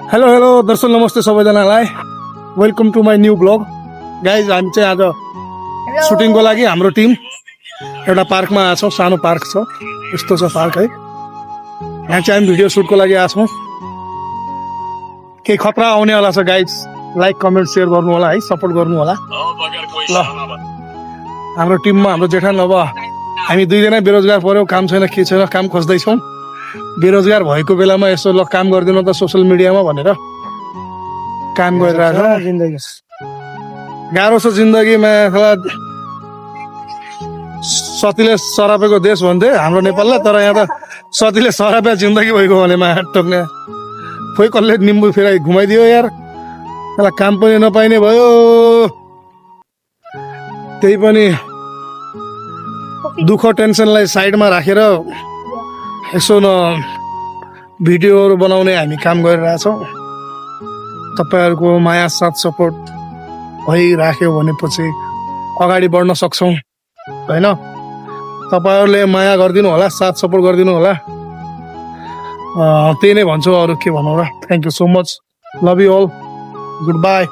hello hello दर्शक नमस्ते सबैजनालाई welcome to my new vlog guys हामी चाहिँ आज सुटिङको लागि हाम्रो टिम एउटा पार्कमा आएको छौँ सानो पार्क छ यस्तो छ पार्क है यहाँ चाहिँ हामी भिडियो सुटको लागि आएको छौँ केही खतरा आउनेवाला छ गाइज लाइक कमेन्ट सेयर गर्नु होला है सपोर्ट गर्नु होला ल हाम्रो टिममा हाम्रो जेठान अब हामी दुईजना बेरोजगार पर्यो काम छैन के छैन काम खोज्दैछौँ बेरोजगार भएको बेलामा यसो ल काम गरिदिनु त सोसियल मिडियामा भनेर काम गरिरहेको छ गाह्रो छ जिन्दगीमा सतीले सरापेको देश भन्थे हाम्रो नेपाललाई तर यहाँ त सतीले सरापे जिन्दगी भएको भने मा टोक्ने खोइ कसले निम्बु फेरि घुमाइदियो यार मलाई काम पनि नपाइने भयो त्यही पनि दुःख टेन्सनलाई साइडमा राखेर यसो न भिडियोहरू बनाउने हामी काम गरिरहेछौँ तपाईँहरूको माया साथ सपोर्ट भइराख्यो भनेपछि अगाडि बढ्न सक्छौँ होइन तपाईँहरूले माया गरिदिनु होला साथ सपोर्ट गरिदिनु होला त्यही नै भन्छु अरू के भनौँ र thank you so much love you all good by